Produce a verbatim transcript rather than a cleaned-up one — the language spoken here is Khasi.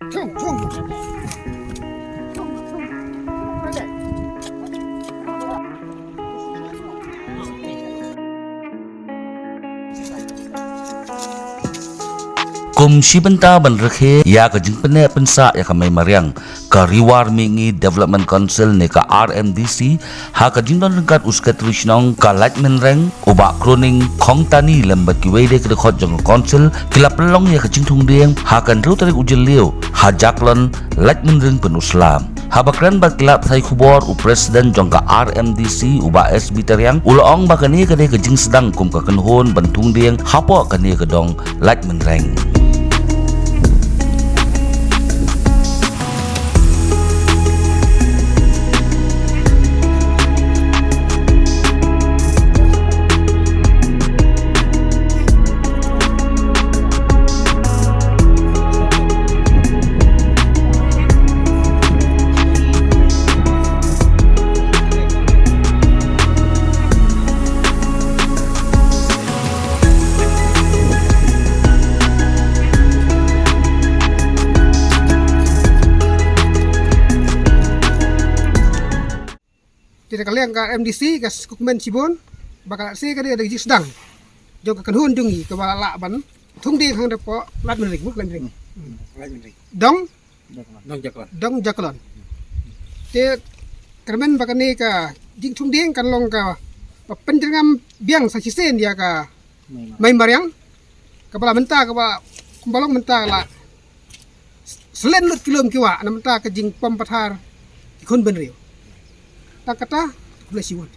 Kum shi bynta ban rakhe ïa ka jingpynneh pynsah ïa ka Mei Mariang, ka Ri War Mihngi Development Council ne ka R M D C, ha ka jingdon ryngkat u Secretary Shnong ka Laitumkhrah, u Bah Kroning Khongtani lem bad kiwei de ki dkhot jong ka Council, ki la pynlong ïa ka jingthung dieng ha ka hynriew tarik u Jylliew ha Jaklon, Laitumkhrah, Pynursla. Haba kren bad ki lad pathai khubor, u President jong ka R M D C, u Bah S B Tariang, u la ong ba kane ka dei ka jingsdang kum ka kynhun ban thung dieng hapoh kane ka dong Laitumkhrah. Te da ka liang ka R M D C ka sngewkmen shibun ba ka lehse ka dei ka jingsdang jong ka kynhun jong ngi kaba la lah ban thung dieng hangta hapoh Laitumkhrah, Laitumkhrah. Laitumkhrah. Dong Dong Jaklon. Dong Jaklon. Te kyrmen ba kane ka jingthung dieng kan long kaba pynjyrngam biang sa shisien ïa ka Mei Mariang, kaba la mynta kaba kumba long mynta la slen lut ki lum ki wah na mynta ka jingpom pathar ki khun bynriew. Tang kata, khublei shibun.